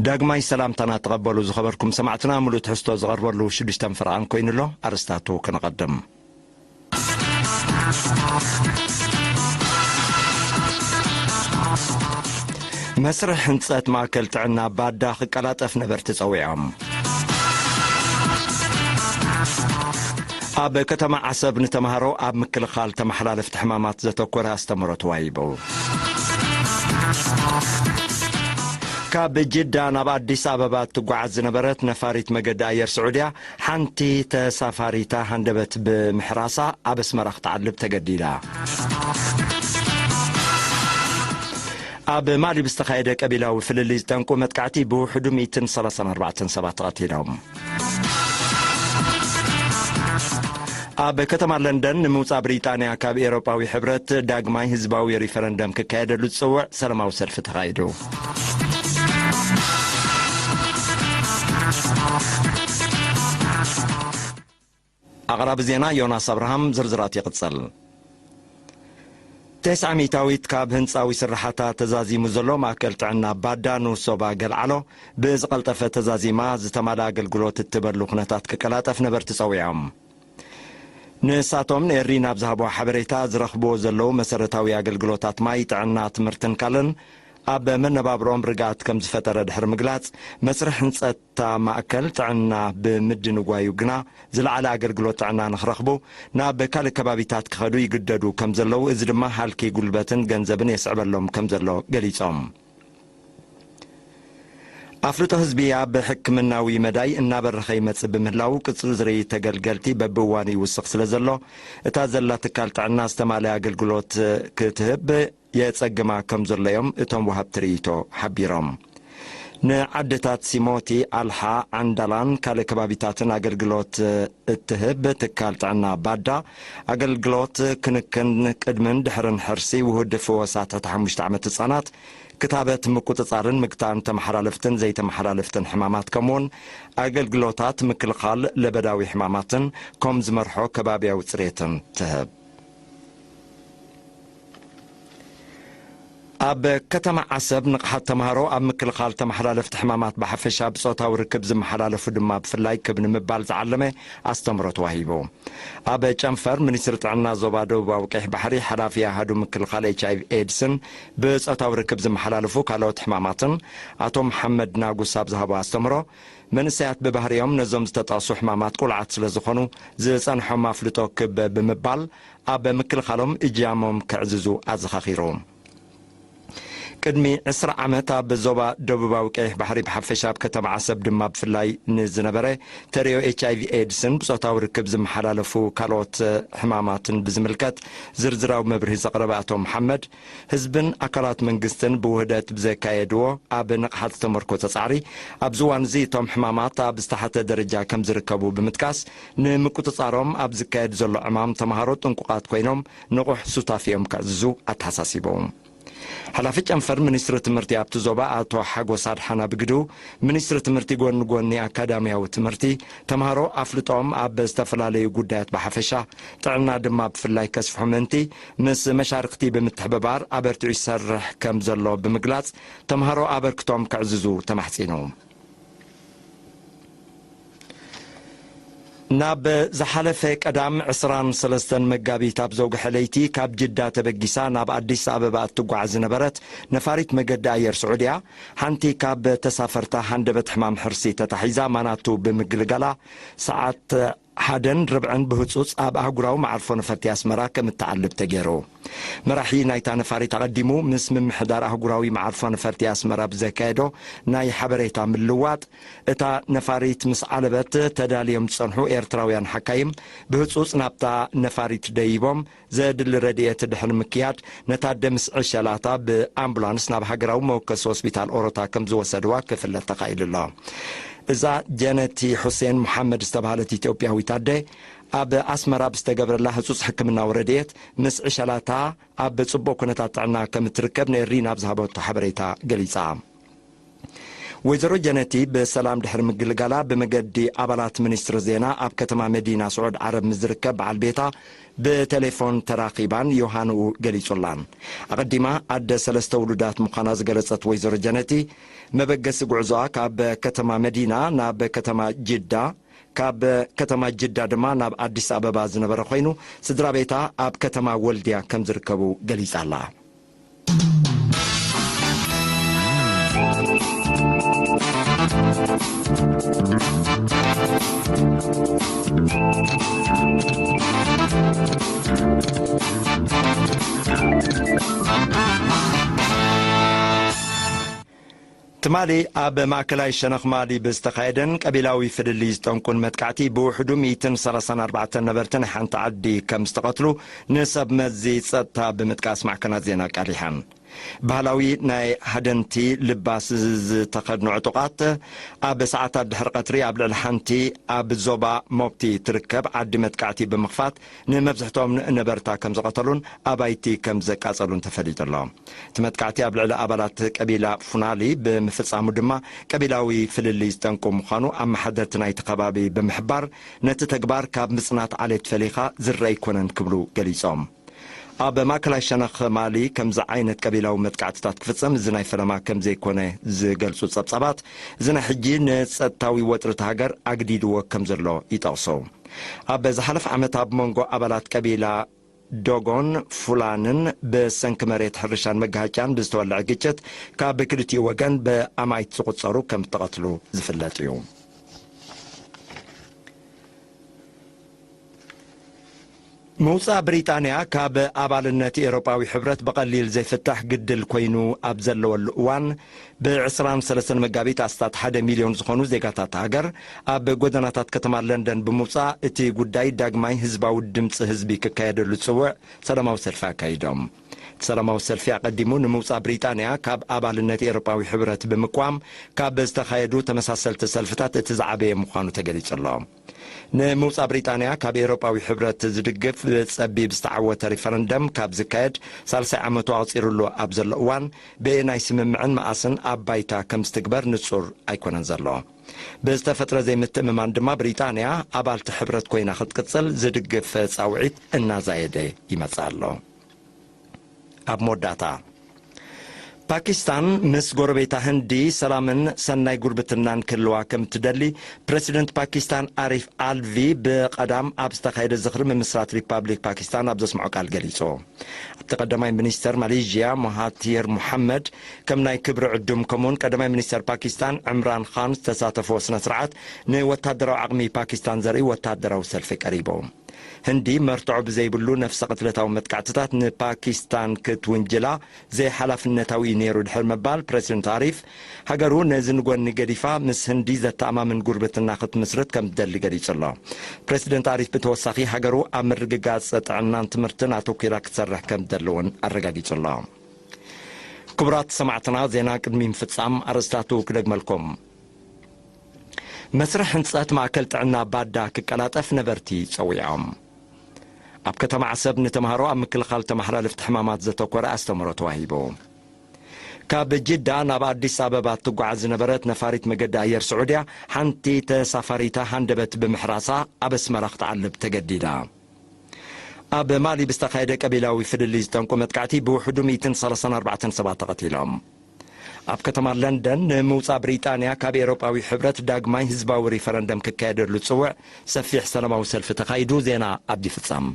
ዳግማይ ሰላምታና ተቐበሉ ዝኸበርኩም ሰማዕትና፣ ምሉእ ትሕዝቶ ዝቐርበሉ ሽዱሽተ ፍርቓን ኮይኑ ኣሎ። ኣርስታቱ ክንቐድም። መስርሕ ህንጸት ማእከል ጥዕና ባዳ ክቀላጠፍ ነበርቲ ጸዊዖም። ኣብ ከተማ ዓሰብ ንተምሃሮ ኣብ ምክልኻል ተመሓላለፍቲ ሕማማት ዘተኮረ ኣስተምህሮ ተዋሂቡ። ካብ ጅዳ ናብ ኣዲስ ኣበባ እትጓዓዝ ዝነበረት ነፋሪት መገዲ ኣየር ስዑድያ ሓንቲ ተሳፋሪታ ሃንደበት ብምሕራሳ ኣብ ኣስመራ ክትዓልብ ተገዲዳ። ኣብ ማሊ ብዝተኻየደ ቀቢላዊ ፍልልይ ዝጠንቁ መጥቃዕቲ ብውሕዱ ሚእትን ሰላሳን ኣርባዕተን ሰባት ተቐቲሎም። ኣብ ከተማ ለንደን ንምውጻእ ብሪጣንያ ካብ ኤውሮጳዊ ሕብረት ዳግማይ ህዝባዊ ሪፈረንደም ክካየደሉ ዝጽውዕ ሰላማዊ ሰልፊ ተኻይዱ። ኣቕራቢ ዜና ዮናስ ኣብርሃም፣ ዝርዝራት ይቕጽል። ተስዓ ሚእታዊት ካብ ህንጻዊ ስራሓታ ተዛዚሙ ዘሎ ማእከል ጥዕና ባዳ ንሶባ ገልዓሎ ብዝቐልጠፈ ተዛዚማ ዝተማልኣ ኣገልግሎት እትበሉ ኩነታት ክቀላጠፍ ነበርቲ ጸዊዖም። ንሳቶም ንኤሪ ናብ ዝሃብዎ ሓበሬታ ዝረኽብዎ ዘለዉ መሰረታዊ ኣገልግሎታት ማይ፣ ጥዕና፣ ትምህርትን ካልእን ኣብ መነባብሮኦም ርግኣት ከም ዝፈጠረ ድሕሪ ምግላጽ፣ መስርሕ ህንጸት እታ ማእከል ጥዕና ብምድንጓዩ ግና ዝለዓለ ኣገልግሎት ጥዕና ንኽረኽቡ ናብ ካልእ ከባቢታት ክኸዱ ይግደዱ ከም ዘለዉ፣ እዚ ድማ ሃልኪ ጉልበትን ገንዘብን የስዕበሎም ከም ዘሎ ገሊጾም። ኣፍልጦ ህዝቢ ኣብ ሕክምናዊ መዳይ እናበረኸ ይመጽእ ብምህላዉ፣ ቅጽል ዝርኢ ተገልገልቲ በብእዋኑ ይውስኽ ስለ ዘሎ፣ እታ ዘላ ትካል ጥዕና ዝተማልአ ኣገልግሎት ክትህብ የጸግማ ከም ዘሎ እዮም እቶም ወሃብቲ ርእይቶ ሓቢሮም። ንዓድታት ሲሞቲ፣ ኣልሓ፣ ዓንዳላን ካልእ ከባቢታትን ኣገልግሎት እትህብ ትካል ጥዕና ባዳ፣ ኣገልግሎት ክንክን ቅድምን ድሕርን ሕርሲ፣ ውሁድ ፍወሳ ትሕቲ ሓሙሽተ ዓመት ህጻናት፣ ክታበት ምቁጽጻርን ምግታእን ተመሓላለፍትን ዘይተመሓላለፍትን ሕማማት፣ ከምኡውን ኣገልግሎታት ምክልኻል ለበዳዊ ሕማማትን ኮም ዝመርሖ ከባብያዊ ጽሬትን ትህብ። ኣብ ከተማ ዓሰብ ንቕሓት ተምሃሮ ኣብ ምክልኻል ተመሓላለፍቲ ሕማማት ብሓፈሻ ብጾታዊ ርክብ ዝመሓላለፉ ድማ ብፍላይ ክብ ንምባል ዝዓለመ ኣስተምህሮ ተዋሂቡ። ኣብ ጨንፈር ሚኒስትሪ ጥዕና ዞባ ደቡባዊ ቀይሕ ባሕሪ ሓላፊ ኣሃዱ ምክልኻል ኤች ኣይ ቪ ኤድስን ብጾታዊ ርክብ ዝመሓላለፉ ካልኦት ሕማማትን ኣቶ መሓመድ ናጉስ ኣብ ዝሃቦ ኣስተምህሮ፣ መንእሰያት ብባህሪኦም ነዞም ዝተጠቕሱ ሕማማት ቁልዓት ስለ ዝኾኑ ዝጸንሖም ኣፍልጦ ክብ ብምባል ኣብ ምክልኻሎም እጃሞም ከዕዝዙ ኣዘኻኺሩ። ቅድሚ ዕስራ ዓመት ኣብ ዞባ ደቡባዊ ቀይሕ ባሕሪ ብሓፈሻ ኣብ ከተማ ዓሰብ ድማ ብፍላይ ንዝነበረ ተርእዮ ኤች ኣይ ቪ ኤድስን ብጾታዊ ርክብ ዝመሓላለፉ ካልኦት ሕማማትን ብዝምልከት ዝርዝራዊ መብርሂ ዘቕረበ ኣቶ መሓመድ፣ ህዝብን ኣካላት መንግስትን ብውህደት ብዘካየድዎ ኣብ ንቕሓት ዝተመርኮሰ ጻዕሪ፣ ኣብዚ እዋን እዚ እቶም ሕማማት ኣብ ዝተሓተ ደረጃ ከም ዝርከቡ ብምጥቃስ፣ ንምቁጽጻሮም ኣብ ዝካየድ ዘሎ ዕማም ተምሃሮ ጥንቁቓት ኮይኖም ንቑሕ ሱታፌኦም ከዕዝዙ ኣተሓሳሲቡ። ሓላፊ ጨንፈር ሚኒስትሪ ትምህርቲ ኣብቲ ዞባ ኣቶ ሓጎስ ኣድሓና ብግዱ፣ ሚኒስትሪ ትምህርቲ ጎኒ ጎኒ ኣካዳሚያዊ ትምህርቲ፣ ተምሃሮ ኣፍልጦኦም ኣብ ዝተፈላለዩ ጉዳያት ብሓፈሻ፣ ጥዕና ድማ ብፍላይ ከስፍሑ ምእንቲ፣ ምስ መሻርክቲ ብምትሕብባር ኣበርቲዑ ይሰርሕ ከም ዘሎ ብምግላጽ፣ ተምሃሮ ኣበርክቶም ከዕዝዙ ተማሕጺኑ። ናብ ዝሓለፈ ቀዳም ዕስራን ሰለስተን መጋቢት ኣብ ዘውግሐ ለይቲ ካብ ጅዳ ተበጊሳ ናብ ኣዲስ ኣበባ እትጓዓዝ ዝነበረት ነፋሪት መገዲ ኣየር ስዑድያ፣ ሓንቲ ካብ ተሳፈርታ ሃንደበት ሕማም ሕርሲ ተታሒዛ ማናቱ ብምግልጋላ፣ ሰዓት ሓደን ርብዕን ብህጹጽ ኣብ ኣህጉራዊ መዓርፎ ነፈርቲ ኣስመራ ከም እትዓልብ ተገይሩ። መራሒ ናይታ ነፋሪት ኣቐዲሙ ምስ ምምሕዳር ኣህጉራዊ መዓርፎ ነፈርቲ ኣስመራ ብዘካየዶ ናይ ሓበሬታ ምልዋጥ፣ እታ ነፋሪት ምስ ዓለበት ተዳልዮም ዝጸንሑ ኤርትራውያን ሓካይም ብህጹጽ ናብታ ነፋሪት ደይቦም ዘድሊ ረድኤት ድሕሪ ምክያድ፣ ነታ ኣደ ምስ ዕሸላታ ብኣምቡላንስ ናብ ሃገራዊ መወከሲ ሆስፒታል ኦሮታ ከም ዝወሰድዋ ክፍለጥ ተኻኢሉ ኣሎ። እዛ ጀነቲ ሑሴን መሓመድ ዝተባህለት ኢትዮጵያዊት ኣደ፣ ኣብ ኣስመራ ብዝተገብረላ ህጹጽ ሕክምናዊ ረድኤት ምስ ዕሸላታ ኣብ ጽቡቕ ኩነታት ጥዕና ከም እትርከብ ንኤሪ ናብ ዝሃበቶ ሓበሬታ ገሊጻ። ወይዘሮ ጀነቲ ብሰላም ድሕሪ ምግልጋላ ብመገዲ ኣባላት ሚኒስትሪ ዜና ኣብ ከተማ መዲና ስዑድ ዓረብ ምስ ዝርከብ በዓል ቤታ ብቴሌፎን ተራኺባን ዮሃንኡ ገሊጹላን። ኣቐዲማ ኣደ ሰለስተ ውሉዳት ምዃና ዝገለጸት ወይዘሮ ጀነቲ መበገሲ ጉዕዞኣ ካብ ከተማ መዲና ናብ ከተማ ጅዳ፣ ካብ ከተማ ጅዳ ድማ ናብ ኣዲስ ኣበባ ዝነበረ ኮይኑ፣ ስድራ ቤታ ኣብ ከተማ ወልድያ ከም ዝርከቡ ገሊጻ ኣላ። ትማሊ ኣብ ማእከላይ ሸነኽ ማሊ ብዝተኻየደን ቀቢላዊ ፍልልይ ዝጠንቁን መጥቃዕቲ ብውሕዱ ሚእትን ሰላሳን ኣርባዕተን ነበርቲ ናይ ሓንቲ ዓዲ ከም ዝተቐትሉ ንሰብ መዚ ጸጥታ ብምጥቃስ ማዕከናት ዜና ኣቃሊሐን። ባህላዊ ናይ ሃደንቲ ልባስ ዝተኸድኑ ዕጡቓት ኣብ ሰዓታት ድሕሪ ቀትሪ ኣብ ልዕሊ ሓንቲ ኣብ ዞባ ሞብቲ ትርከብ ዓዲ መጥቃዕቲ ብምኽፋት ንመብዝሕቶም ነበርታ ከም ዝቐተሉን ኣባይቲ ከም ዘቃጸሉን ተፈሊጡ ኣሎ። እቲ መጥቃዕቲ ኣብ ልዕሊ ኣባላት ቀቢላ ፉናሊ ብምፍጻሙ ድማ ቀቢላዊ ፍልልይ ዝጠንቁ ምዃኑ ኣመሓደርቲ ናይቲ ከባቢ ብምሕባር፣ ነቲ ተግባር ካብ ምጽናት ዓሌት ፈሊኻ ዝረአ ኣይኮነን ክብሉ ገሊጾም። ኣብ ማእከላይ ሸነኽ ማሊ ከምዚ ዓይነት ቀቢላዊ መጥቃዕትታት ክፍጸም እዚ ናይ ፈለማ ከም ዘይኮነ ዝገልጹ ጸብጻባት፣ እዚ ናይ ሕጂ ንጸጥታዊ ወጥሪ እታ ሃገር ኣግዲድዎ ከም ዘሎ ይጠቕሱ። ኣብ ዝሓለፈ ዓመት ኣብ መንጎ ኣባላት ቀቢላ ዶጎን ፉላንን ብሰንኪ መሬት ሕርሻን መጋሃጫን ብዝተወልዐ ግጭት ካብ ክልቲኡ ወገን ብኣማይት ዝቑጸሩ ከም እተቐትሉ ዝፍለጥ እዩ። ምውጻእ ብሪጣንያ ካብ ኣባልነት ኤውሮጳዊ ሕብረት ብቐሊል ዘይፍታሕ ግድል ኮይኑ ኣብ ዘለወሉ እዋን፣ ብ ዕስራን ሰለስተን መጋቢት ኣስታት ሓደ ሚልዮን ዝኾኑ ዜጋታት ሃገር ኣብ ጎደናታት ከተማ ለንደን ብምውጻእ እቲ ጉዳይ ዳግማይ ህዝባዊ ድምጺ ህዝቢ ክካየደሉ ዝጽውዕ ሰላማዊ ሰልፊ ኣካይዶም። እቲ ሰላማዊ ሰልፊ ኣቐዲሙ ንምውጻእ ብሪጣንያ ካብ ኣባልነት ኤውሮጳዊ ሕብረት ብምቋም ካብ ዝተኻየዱ ተመሳሰልቲ ሰልፍታት እቲ ዝዓበየ ምዃኑ ተገሊጹ ኣሎ። ንምውጻእ ብሪጣንያ ካብ ኤውሮጳዊ ሕብረት ዝድግፍ ጸቢብ ዝተዓወተ ሪፈረንደም ካብ ዝካየድ ሳልሳይ ዓመቱ ኣቕጺሩሉ ኣብ ዘሎ እዋን፣ በየናይ ስምምዕን መኣስን ኣብ ባይታ ከም ዝትግበር ንጹር ኣይኮነን ዘሎ። ብዝተፈጥረ ዘይምትእምማን ድማ ብሪጣንያ ኣባልቲ ሕብረት ኮይና ክትቅጽል ዝድግፍ ጻውዒት እናዛየደ ይመጽእ ኣሎ። ኣብ መወዳእታ፣ ፓኪስታን ምስ ጎረቤታ ህንዲ ሰላምን ሰናይ ጉርብትናን ክህልዋ ከም እትደሊ ፕረሲደንት ፓኪስታን ኣሪፍ ኣልቪ ብቐዳም ኣብ ዝተኻየደ ዝኽሪ ምምስራት ሪፓብሊክ ፓኪስታን ኣብ ዘስምዖ ቃል ገሊጹ። ኣብቲ ቀዳማይ ሚኒስተር ማሌዥያ ሞሃቲር ሙሓመድ ከም ናይ ክብሪ ዕዱም፣ ከምኡውን ቀዳማይ ሚኒስተር ፓኪስታን ዕምራን ኻን ዝተሳተፍዎ ስነ ስርዓት፣ ንወታደራዊ ዓቕሚ ፓኪስታን ዘርኢ ወታደራዊ ሰልፊ ቀሪቡ። ህንዲ መርትዖ ብዘይብሉ ነፍሰ ቅትለታዊ መጥቃዕትታት ንፓኪስታን ክትውንጅላ ዘይሓላፍነታዊ እዩ ነይሩ ድሕሪ ምባል፣ ፕረሲደንት ኣሪፍ ሃገሩ ነዚ ንጎኒ ገዲፋ ምስ ህንዲ ዘተኣማምን ጉርብትና ክትምስርት ከም ትደሊ ገሊጹ ኣሎ። ፕረሲደንት ኣሪፍ ብተወሳኺ ሃገሩ ኣብ ምርግጋጽ ጥዕናን ትምህርትን ኣተኲራ ክትሰርሕ ከም ትደሊ እውን ኣረጋጊጹ ኣሎ። ክቡራት ሰማዕትና፣ ዜና ቅድሚ ምፍጻም ኣርእስታቱ ክደግመልኩም። መስርሕ ህንጸት ማእከል ጥዕና ባዳ ክቀላጠፍ ነበርቲ ጸዊዖም። ኣብ ከተማ ዓሰብ ንተምሃሮ ኣብ ምክልኻል ተመሓላለፍቲ ሕማማት ዘተኮረ ኣስተምህሮ ተዋሂቡ። ካብ ጅዳ ናብ ኣዲስ ኣበባ እትጓዓዝ ዝነበረት ነፋሪት መገዲ ኣየር ስዑድያ ሓንቲ ተሳፋሪታ ሃንደበት ብምሕራሳ ኣብ ኣስመራ ክትዓልብ ተገዲዳ። ኣብ ማሊ ብዝተኻየደ ቀቢላዊ ፍልልይ ዝጠንቁ መጥቃዕቲ ብውሕዱ ሚእትን ሰላሳን ኣርባዕተን ሰባት ተቐቲሎም። ኣብ ከተማ ለንደን ንምውጻእ ብሪጣንያ ካብ ኤውሮጳዊ ሕብረት ዳግማይ ህዝባዊ ሪፈረንደም ክካየደሉ ዝጽውዕ ሰፊሕ ሰላማዊ ሰልፊ ተኻይዱ። ዜና ኣብዚ ይፍጸም።